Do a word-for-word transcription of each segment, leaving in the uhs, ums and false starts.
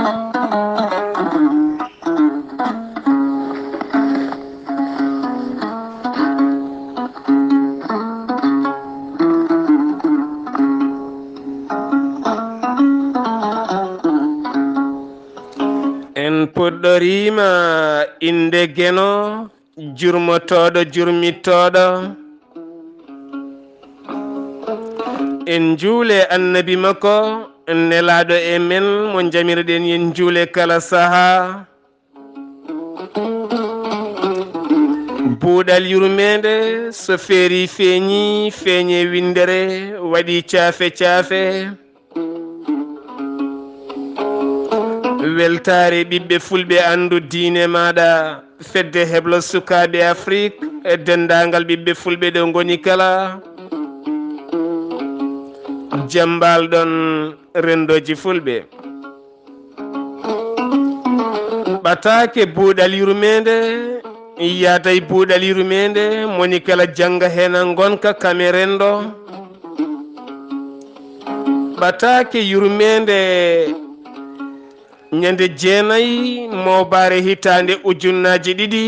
En puɗɗoriima innde Geno, jurmotooɗo, jurmittooɗo. En njuule Annabi makko, nelaaɗo e men, mo njamirɗen yen njuule kala sahaa. Buuɗal yurmeende, so feerii feeñii, feeñee winndere, waɗii caafe caafe. Weltaare ɓiɓɓe fulɓe, anndu diine maaɗa, fedde heblo sukaaɓe Afrik, e denndaangal ɓiɓɓe fulɓe ɗo ngoni kala. Jam mbaal-ɗon renndooji fulɓe. Ɓataake buuɗal yurmeende, yaaday buuɗal yurmeende, moni kala jannga heen ngonka kam e renndo. Ɓataake yurmeende, ñande jeenayi moobaare hitaande ujunnaaji ɗiɗi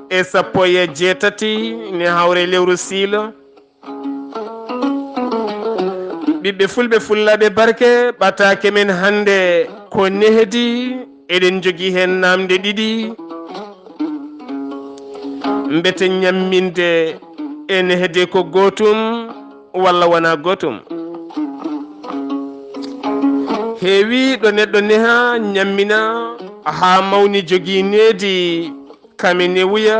e sappo e jeetati, ne hawre lewru siilo. Ɓiɓɓe fulɓe fullaaɓe barke, ɓataake men hannde ko nehdi, eɗen njogii heen naamnde ɗiɗi. Mbete ñamminde e nehde ko gootum walla wonaa gootum? Heewi ɗo neɗɗo neha, ñammina, haa mawni, jogii nehdi, kam e newuya.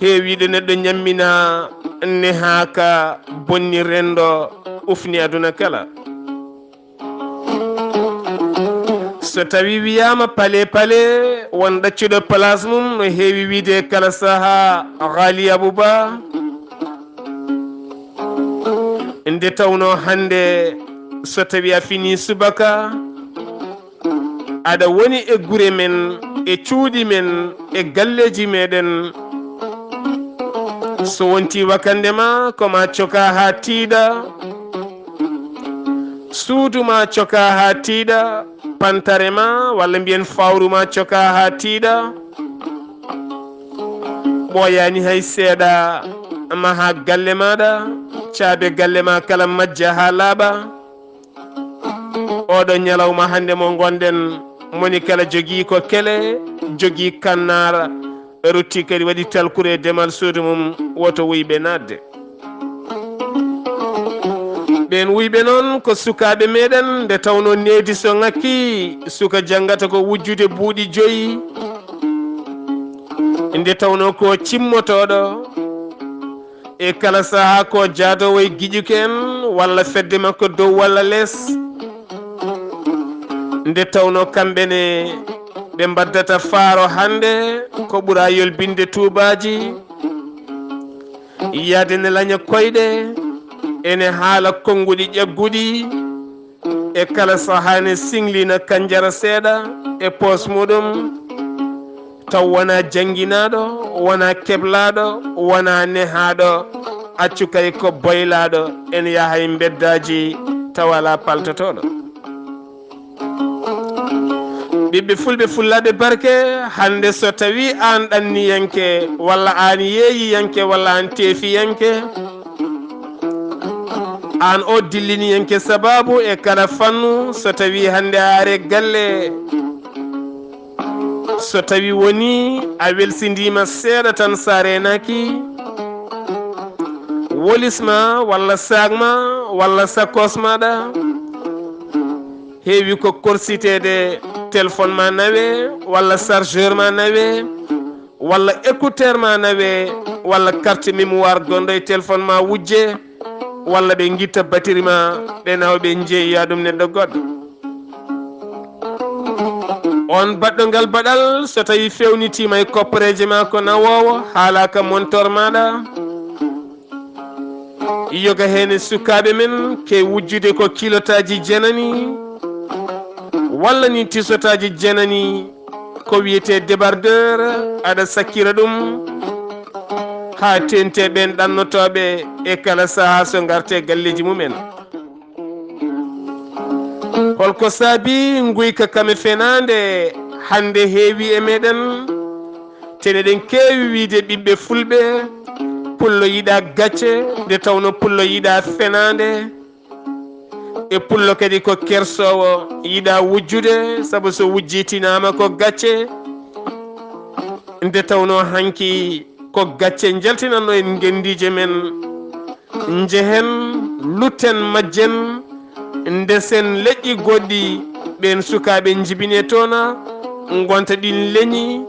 Heewi ɗo neɗɗo ñammina, nehaaka, bonni renndo, ufni aduna kala. So tawi wiyaama pale pale, won ɗaccuɗo place mum, no heewi wiide kala saha, Ghali Abou Ba. Nde tawno hannde, so tawi a fini subaka, aɗa woni e gure men, e cuuɗi men, e galleeji meɗen. So wonti wakannde ma, ko ma coka haa tiiɗa. Suudu ma coka haa tiiɗa, pantare ma, walla mbiyen fawru ma coka haa tiiɗa. Ɓooyaani hay seeɗa, maha galle maaɗa, caabe galle ma kala majja haa laaɓa. Oɗo ñalawma hannde mo ngonɗen, moni kala jogii ko kele, jogii kannaar, rutti kadi waɗi talkure e demal suudu mum, woto wuyɓe naatde. Ɓeen wuyɓe noon ko sukaaɓe meɗen, nde tawno nehdi so ŋakki, suka janngata ko wujjude buuɗi joyi. Nde tawno ko cimmotooɗo, e kala saha ko jaadoowo e giƴuki en, walla fedde makko dow walla les. Nde tawno kamɓe ne ɓe mbaddata faaro hannde, ko ɓura yolbinde tuubaaji, yaade ne laña koyɗe, ene haala konnguɗi ƴagguɗi, e kala saha ne singlina kanjara seeɗa e poos muɗum, taw wona jannginaaɗo, wona keblaaɗo, wona nehaaɗo, accu kay ko boylaaɗo, ene yaha e mbeddaaji tawa alaa paltotooɗo. Ɓiɓɓe fulɓe fullaaɓe barke, hannde so tawi aan ɗanniyanke, walla aan yeeyiyanke, walla aan teefiyanke, aan o dilliniyanke sababu e kala fannu, so tawi hannde a are galle, so tawi woni a welsindiima seeɗa tan, sa reenaaki, wolis ma, walla saak ma, walla sakkoos maaɗa, heewi ko korsiteede, téléphone ma nawe, walla chargeur ma nawe, walla écouteur ma nawe, walla carte mémoire gonɗo e téléphone ma wujje, walla ɓe ngitta batiri ma, ɓe nawa, ɓe njeeya ɗum neɗɗo goɗɗo. On baɗɗo ngal baɗal, so tawi fewnitiima e kopporeeje ma ko nawoowo, haalaaka montor maaɗa, yoga heen e sukaaɓe men, ke wujjude ko kilotaaji jenani, walla ni tisotaaji jenani, ko wiyetee débardeur, aɗa sakkira ɗum haa teentee ɓeen ɗannotooɓe e kala saha so ngarte galleeji mumen. Holko saabi nguyka kame fenaande hannde heewi e meɗen? Ten eɗen keewi wiide ɓiɓɓe fulɓe, pullo yiɗa gacce, nde tawno pullo yiɗa fenaande. E pullo kadi ko kersoowo, yiɗa wujjude, sabu so wujjitinaama ko gacce. Nde tawno hanki ko gacce njaltinanno en ngenndiije men. Njehen, lutten, majjen, ndesen leƴƴi goɗɗi, ɓeen sukaaɓe njibine toona, ngonta ɗin leñi.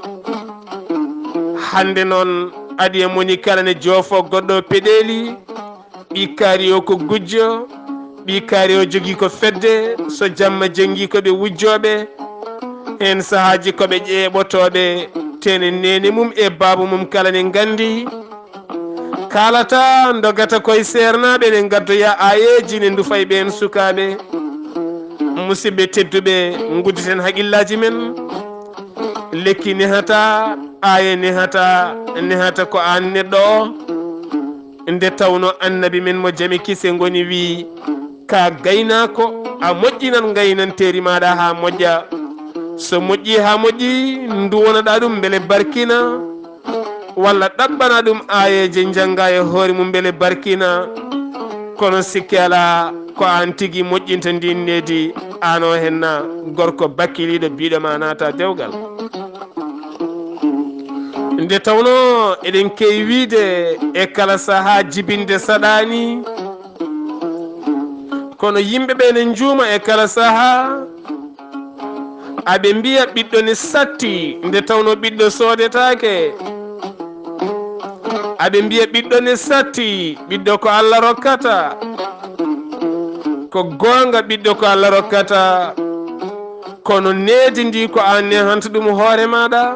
Hannde noon, adii e moni kala ne joofo goɗɗo peɗeeli. Ɓii kaari o ko gujjo, ɓii kaari o jogii ko fedde, so jamma jenngi ko ɓe wujjooɓe. Heen sahaaji ko ɓe ƴeeɓotooɓe, tene neene mum e baaba mum kala ne nganndi. Kaalata, ndogata koye seernaaɓe ne ngaddoya aayeeji ne ndufa e ɓeen sukaaɓe. Musidɓe tedduɓe, ngudditen haqillaaji men. Lekki nehata, aaye nehata, nehata ko aan neɗɗo o. Nde tawno annabi men mo jam e kise ngoni wii, ka gaynaako, a moƴƴinan ngaynanteeri maaɗa haa moƴƴa. So moƴƴi haa moƴƴi, nduwonoɗaa ɗum mbele barkina, walla ɗaɓɓana ɗum aayeeje njannga e hoore mum mbele barkina. Kono sikke alaa, ko aan tigi moƴƴinta ndiin needi, aan o henna gorko bakkiliiɗo biiɗo ma naata dewgal. Nde tawno eɗen keewi wiide e kala sahaa jibinde saɗaani, kono yimɓe ɓe ne njuuma e kala sahaa, aɓe mbiya ɓiɗɗo ne satti, nde tawno ɓiɗɗo soodetaake. Aɓe mbiya ɓiɗɗo ne satti, ɓiɗɗo ko Allah rokkata. Ko goonga, ɓiɗɗo ko Allah rokkata, kono needi ndi ko aan nehanta ɗum hoore maaɗa.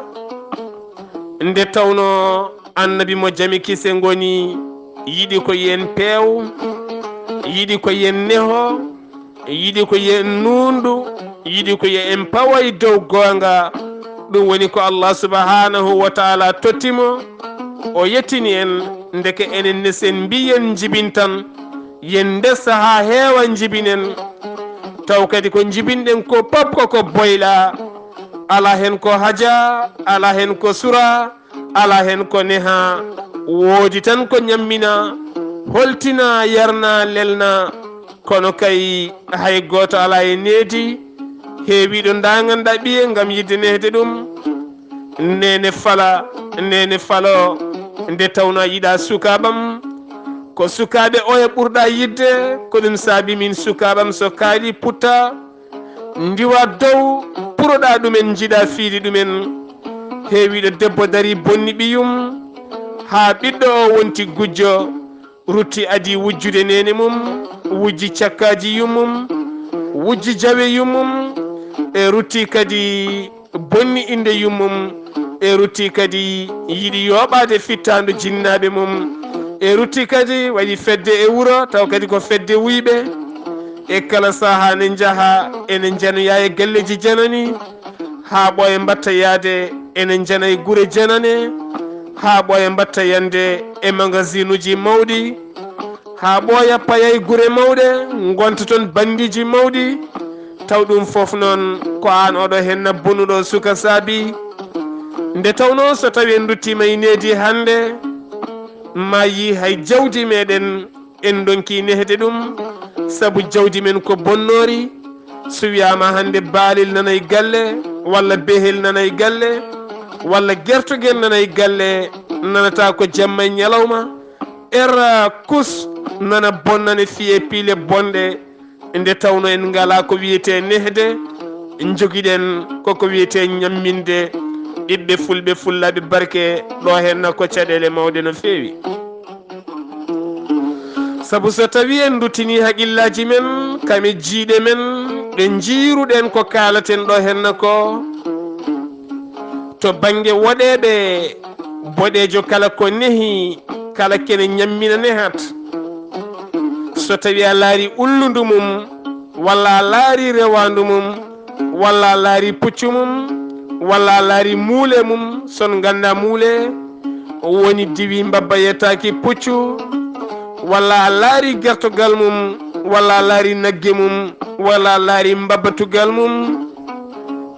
Nde tawno annabi mo jam e kise ngoni, yiɗi ko yen peew, yiɗi ko yen neho, yiɗi ko yen nuunɗu, yiɗi ko yen pawoy dow goonga. Ɗum woni ko Allah subhanahu wa ta'ala totti mo, o yettini en. Ndeke enen ne, sen mbiyen njibin tan, yen ndessa haa heewa njibinen. Taw kadi ko njibinɗen ko pop ko ko boyla, alaa heen ko haja, alaa heen ko sura, alaa heen ko neha, woodi tan ko ñammina, holtina, yarna, lelna. Kono kay hay gooto alaa e needi heewiiɗo nda ngannduɗaa ɓiye ngam yiɗde nehde ɗum. Neene fala, neene falo, nde tawno a yiɗa sukaaɓam. Ko sukaaɓe oya ɓurɗa yiɗde, ko ɗum saabi min sukaaɓam so kaali putta, ndiwa dow, puroɗa ɗumen, njiɗa fiidi ɗumen. Heewiiɗo debbo dari bonni ɓiyum, haa ɓiɗɗo o wonti gujjo, rutti adi wujjude neene mum, wujji cakkaaji yummum, wujji jawe yummum, e rutti kadi bonni innde yummum, e rutti kadi yiɗi yooɓaade fittaandu jinnaaɓe mum, e rutti kadi waɗi fedde e wuro, taw kadi ko fedde wuyɓe. E kala sahaa ne njaha, ene njanoya e galleeji janani, haa ɓooya mbatta yahde, ene njana e gure janane, haa ɓooya mbatta yande e magasinuuji mawɗi, haa ɓooya paya e gure mawɗe, ngonta toon banndiiji mawɗi. Taw ɗum fof noon ko aan oɗo henna bonuɗo suka saabi. Nde tawnoo so tawii en nduttiima e needi hannde, ma yii hay jawdi meɗen en ndonki nehde ɗum, sabu jawdi men ko bonnoori. So wiyaama hannde baalel nanay galle, walla behel nanay galle, walla gertogel nanay galle, nanata ko jamma e ñalawma. Era kus nana bonnane fii e piile bonɗe, nde tawno en ngalaa ko wiyetee nehde, njogiɗen koko wiyetee ñamminde ɓiɓɓe fulɓe, fullaaɓe barke, ɗo henna ko caɗeele mawɗe no feewi. Sabu so tawii en nduttinii haqillaaji men, kame jiiɗe men, ɗe njiiruɗen ko kaalaten ɗo henna ko, to bannge woɗeeɓe, boɗeejo kala ko nehi, kala kene ñammina nehat. So tawii a laari ullundu mum, walla a laari rewaandu mum, walla a laari puccu mum, walla a laari muule mum, son ngannda muule, woni diwi mbabba yettaaki puccu, walla a laari gertogal mum, walla a laari nagge mum, wala laari mbabba tugal mum.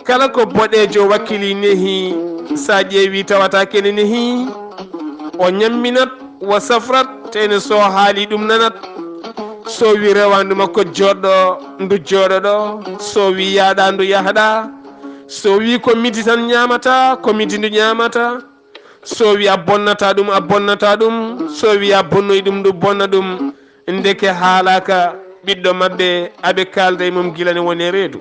Kala ko boɗeejo wakkili nehi, sa ƴeewi tawata kene nehi. O ñamminat, o safrat, tene so haali ɗum nanat. So wi rewandu makko joɗɗo, ndu joɗoɗo. So wi yaaɗa, ndu yahɗa. So wi ko midi tan ñamata, ko midi ndu ñamata. So wi a bonnata ɗum, a bonnata ɗum. So wi a bonnoy ɗum, ndu bonna ɗum. Ndeke haalaka ɓiɗɗo maɓɓe, aɓe kalda e mum gila ne woni e reedu.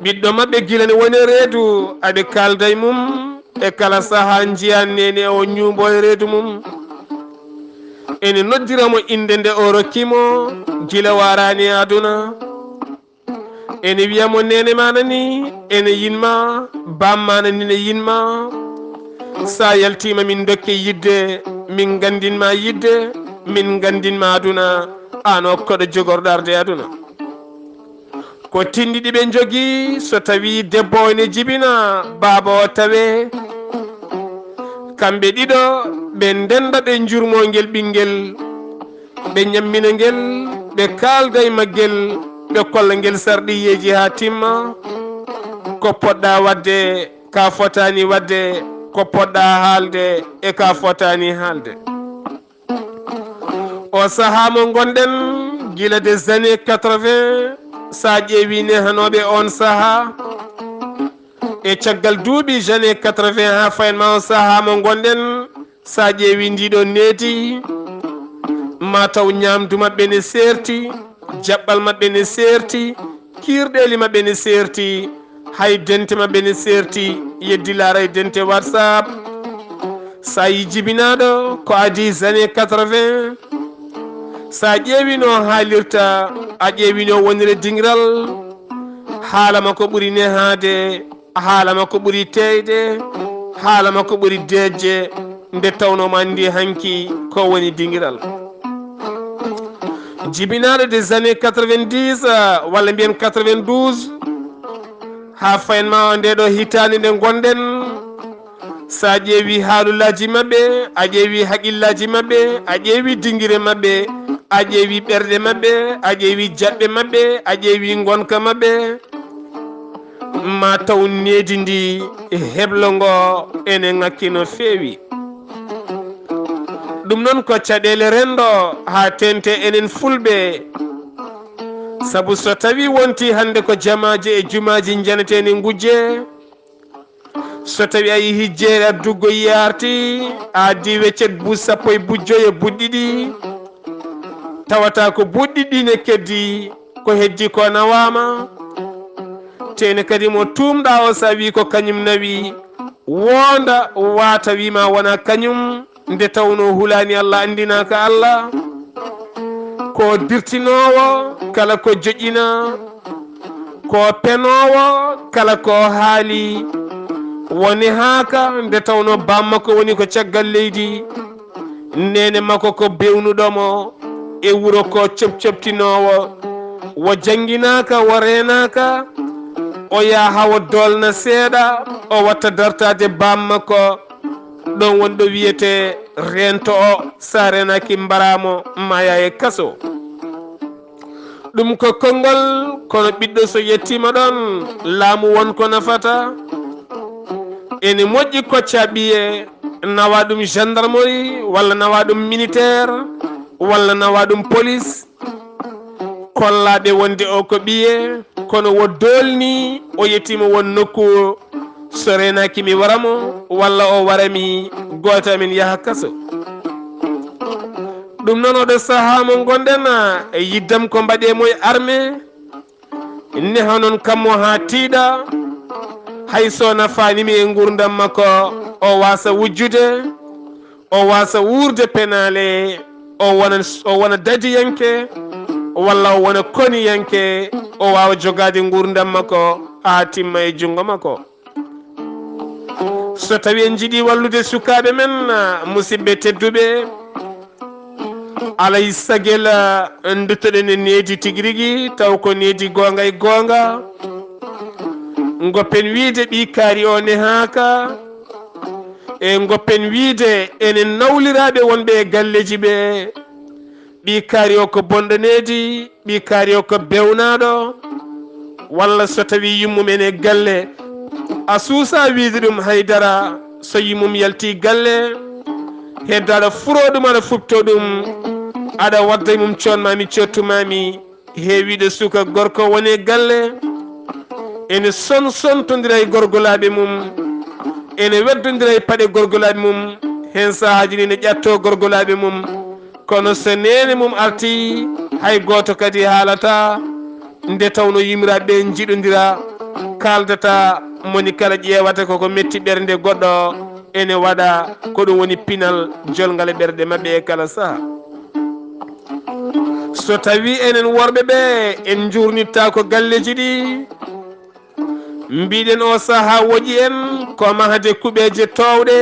Ɓiɗɗo maɓɓe gila ne woni e reedu, aɓe kalda e mum. E kala saha njiyan nene o ñuubo e reedu mum. Ene noddira mo innde nde o rokki mo gila warani e aduna. Ene wiya mo, "Neene ma nani, ene yinma, bamma nani ne yinma. Sa yaltima min dokke yidde, min gandinma yidde, min gandinma aduna, an o koɗo jogorɗo arde aduna." Ko tinndi ɗi ɓe njogi, so tawi debbo o ne jibina, baaba o tawe. Kamɓe ɗiɗo ɓe ndenda ɓe njurmo ngel ɓinngel. Ɓe ñammina ngel, ɓe kaalda e maggel, ɓe kolla ngel sarɗiyeeji haa timma. Ko poɗɗa waɗde, ka fotaani waɗde, ko poɗɗa haalde e ka fotaani haalde. O sahaa mo ngonɗen, gila des années quatre-vingts, sa ƴeewi nehanooɓe on sahaa, e caggal duuɓi années quatre-vingts haa fayin ma o sahaa mo ngonɗen, sa ƴeewi ndiɗo needi, ma taw ñaamdu maɓɓe ne seerti, jaɓɓal maɓɓe ne seerti, kiirɗeeli maɓɓe ne seerti, hay dente maɓɓe ne seerti, yeddi laaray dente WhatsApp. Sa yi jibinaaɗo ko adii années quatre-vingts, sa ƴeewi no haalirta, a ƴeewi no wonire dingiral, haala makko ɓuri nehaade, haala makko ɓuri teeyde, haala makko ɓuri deejde, nde tawnoo mo anndi hanki ko woni dingiral. Jibinaaɗo des années quatre-vingt-dix, euh, walla mbiyen quatre-vingt-douze, haa fayin ma nde ɗo hitaande nde ngonɗen, sa ƴeewi haalulaaji maɓɓe, a ƴeewi haqillaaji maɓɓe, a ƴeewi dingire maɓɓe, a ƴeewi ɓerɗe maɓɓe, a ƴeewi jaɓɓe maɓɓe, a ƴeewi ngonka maɓɓe, ma taw needi ndi heblo ngo ene ŋakki no feewi. Ɗum noon ko caɗeele renndo haa teente enen fulɓe. Sabu so tawi wonti hannde ko jamaaji e jumaaji njanetee ne ngujje, so tawi a yehi jeere adduggo yiyaarti, a addi weccet buuɗi sappo e buuɗi joyi e buuɗi ɗiɗi, tawata ko buuɗi ɗiɗi ne keddi, ko heddi ko nawaama. Teene kadi mo tuumɗa o, sa wi ko kañum nawi, wonda wata wi ma wona kañum, nde tawno hulani Allah, andinaka Allah. Ko dirtinowo kala ko joƴƴina, ko penowo kala ko haali, woni haaka nde tawno bammakko woni ko caggal leydi. Neene makko ko bewnuɗo mo e wuro, ko copcoptinoowo. Wo jannginaaka, wo reenaaka, o yaha wo doolna seeɗa, o watta dartaade bammakko. Ɗoon woni ɗo wiyetee reento o, so a reenaaki mbaraa mo, maayaa e kaso. Ɗum ko konngol, kono ɓiɗɗo so yettiima ɗoon, laamu won ko nafata. Ene moƴƴi kocca ɓiye, nawa ɗum gendarmerie, walla nawa ɗum militaire, walla nawa ɗum police. Kollaaɓe wonde o ko ɓiye, kono wo doolni, o yettiima won nokku, so reenaaki mi wara mo, walla o wara mi, gooto amen yaha kaso. Ɗum noon, oɗo sahaa mo ngonɗen, e yiddam ko mbaɗee mo e armée, neha noon kammo haa tiiɗa, hay so nafaani mi e nguurndam makko, o waasa wujjude, o waasa wuurde penaale, o wona, o wona dadiyanke, walla o wona koniyanke, o waawa jogaade nguurndam makko haa timma e junngo makko. So tawi en njiɗi wallude sukaaɓe men, musidɓe tedduɓe, alay sagel, duttoɗen e needi tigi rigi, taw ko needi goonga e goonga. Ngoppen wiide ɓii kaari o nehaaka, e ngoppen wiide enen nawliraaɓe wonɓe e galleeji ɓe, ɓii kaari o ko bonɗo needi, ɓii kaari o ko bewnaaɗo, walla so tawii yummum ene galle, a suusaa wiyde ɗum hay dara. So yummum yaltii galle, heddo aɗa furoo ɗum, aɗa fuɓtoo ɗum, aɗa wadda e mum coon maa mi coottu maa mi. Heewiiɗo suka gorko woni e galle, ene son sontondira e gorgolaaɓe mum, ene weddondira e paɗe gorgolaaɓe mum, heen sahaaji ni ne ƴattoo gorgolaaɓe mum. Kono so neene mum artii, hay gooto kadi haalataa, nde tawnoo yummiraaɓe ɓe njiɗondira, kaaldataa, moni kala ƴeewata ko ko metti ɓernde goɗɗo, ene waɗa ko ɗum woni pinal jolngal e ɓerɗe maɓɓe e kala saha. So tawii enen worɓe ɓe en njuurnittaa ko galleeji ɗi, mbiɗen o saha woƴi en ko mahde kuɓeeje toowɗe,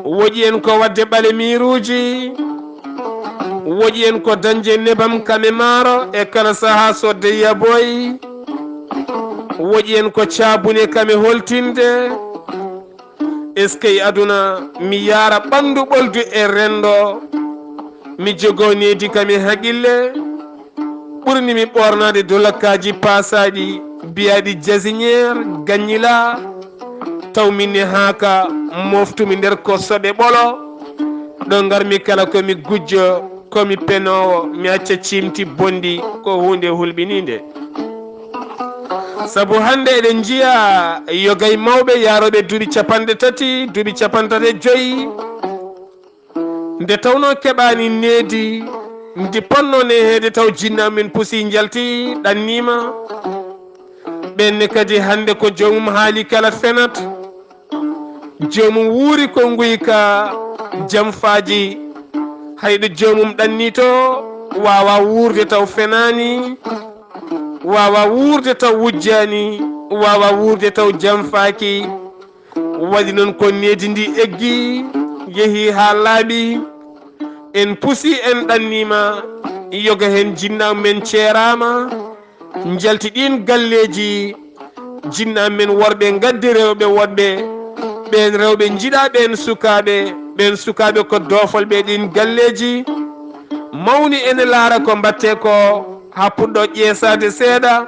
woƴi en ko waɗde ɓale miiruuji, woƴi en ko dañde nebam kam e maaro e kala saha sodde yaboy, woƴi en ko caabune kam e holtinde. Eskey aduna, mi yaara ɓanndu ɓoldu e renndo, mi jogoo needi kam e haqille, ɓurni mi ɓoornaade dolakkaaji paasaaɗi biyaaɗi jasiñeer gaññilaa, taw mi nehaaka, moftumi nder ko soɓe ɓolo, ɗo ngarmi kala ko mi gujjo, ko mi penoowo, mi acca ciimti bonɗi, ko huunde hulɓiniinde. Sabu hannde eɗen njiya yogay mawɓe yaarooɓe duuɓi capanɗe tati, duuɓi capanɗe tati e joyi, nde tawnoo keɓaani needi ndi ponnoo neheede taw jinnaaɓe men pusi njalti ɗanniima. Ɓeen ne kadi hannde ko joomum haali kala fenat. Joomum wuuri ko nguyka jamfaaji. Hayɗo joomum ɗanniito waawa wuurde taw fenaani, waawa wuurde taw wujjaani, waawa wuurde taw jamfaaki. Waɗi noon ko needi ndi eggi, yehi haa laaɓi. En pusi, en ɗanniima, yoga heen jinnaaɓe men ceeraama. Njalti ɗiin galleeji, jinnaaɓe men worɓe ngaddi rewɓe woɗɓe, ɓeen rewɓe njiɗa ɓeen sukaaɓe, ɓeen sukaaɓe ko doofol ɓe ɗiin galleeji. Mawni ene laara ko mbaɗtee ko, haa puɗɗo ƴeesaade seeɗa,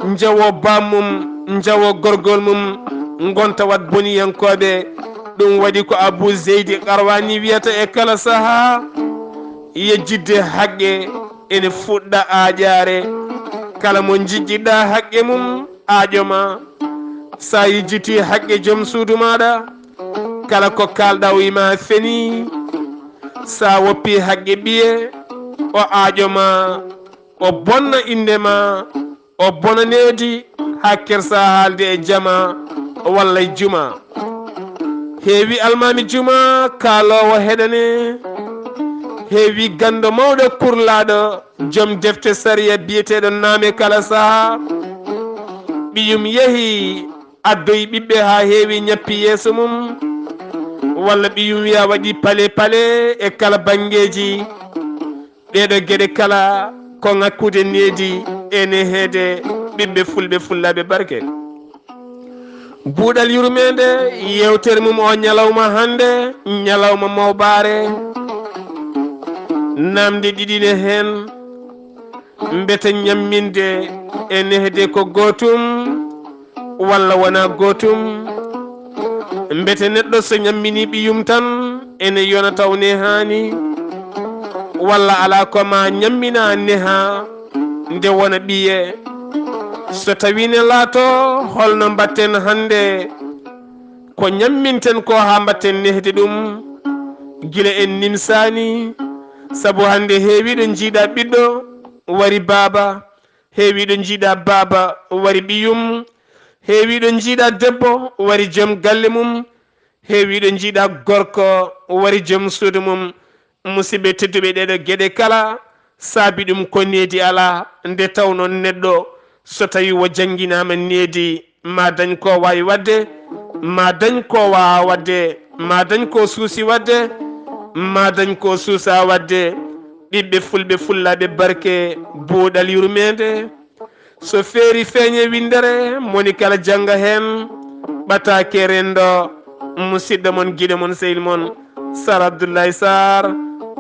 njawo baam mum, njawo gorgol mum, ngonta wat boniyankooɓe. Ɗum waɗi ko Abu Zeydi Qarwaani wiyata e kala sahaa, yejjitde haqqe ene fuɗɗa aaƴaare. Kala mo njejjitɗaa haqqe mum, aaƴo ma. So a yejjitii haqqe joom suudu maaɗa, kala ko kaalɗaa o wiyi ma a fenii. So a woppii haqqe ɓiye, o aaƴo ma, o bonna innde ma, o bona needi, haa kersa haalde e jama walla e juma. Heewi almaami juma kaaloowo heɗane, heewi ganndo mawɗo kurlaaɗo, joom defte sariya biyeteeɗo Naame kala saha. Ɓiyum yehi, addoyi ɓiɓɓe haa heewi, ñappi yeeso mum, walla ɓiyum wiya waɗi pale pale e kala banngeeji. Ɗeeɗo geɗe kala ko ŋakkude needi e neheede ɓiɓɓe fulɓe fullaaɓe barke. Buuɗal yurmeende, yeewtere mum o ñalawma hannde, ñalawma mawbaare. Naamnde ɗiɗi ne heen, mbete ñamminde e nehde ko gootum walla wonaa gootum? Mbete neɗɗo so ñammini ɓiyum tan ene yona taw nehaani, walla alaa ko ma ñammina neha nde wona ɓiye? So tawii ne laato, holno mbatten hannde? Ko ñamminten ko haa mbatten nehdi ɗum gila en nimsaani? Sabu hannde heewiiɗo njiiɗa ɓiɗɗo wari baaba, heewiiɗo njiiɗa baaba wari ɓiyum, heewiiɗo njiiɗa debbo wari joom galle mum, heewiiɗo njiiɗa gorko wari joom suudu mum. Musidɓe tedduɓe, ɗeeɗo geɗe kala saabi ɗum ko needi alaa, nde tawnoo neɗɗo so tawii o jannginaama needi, ma dañ ko waawi waɗde, ma dañ ko waawaa waɗde, ma dañ ko suusi waɗde, ma dañ ko suusaa waɗde. Ɓiɓɓe fulɓe fullaaɓe barke, buuɗal yurmeende. So feeri feeñe winndere, moni kala jannga heen, ɓataake renndo, musidɗo mon, giɗo mon, sehil mon, Sar Abdoulaye Sarr,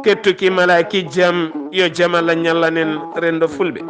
Tettuki malaaki jam, yo jam Allah ñallanen renndo fulɓe.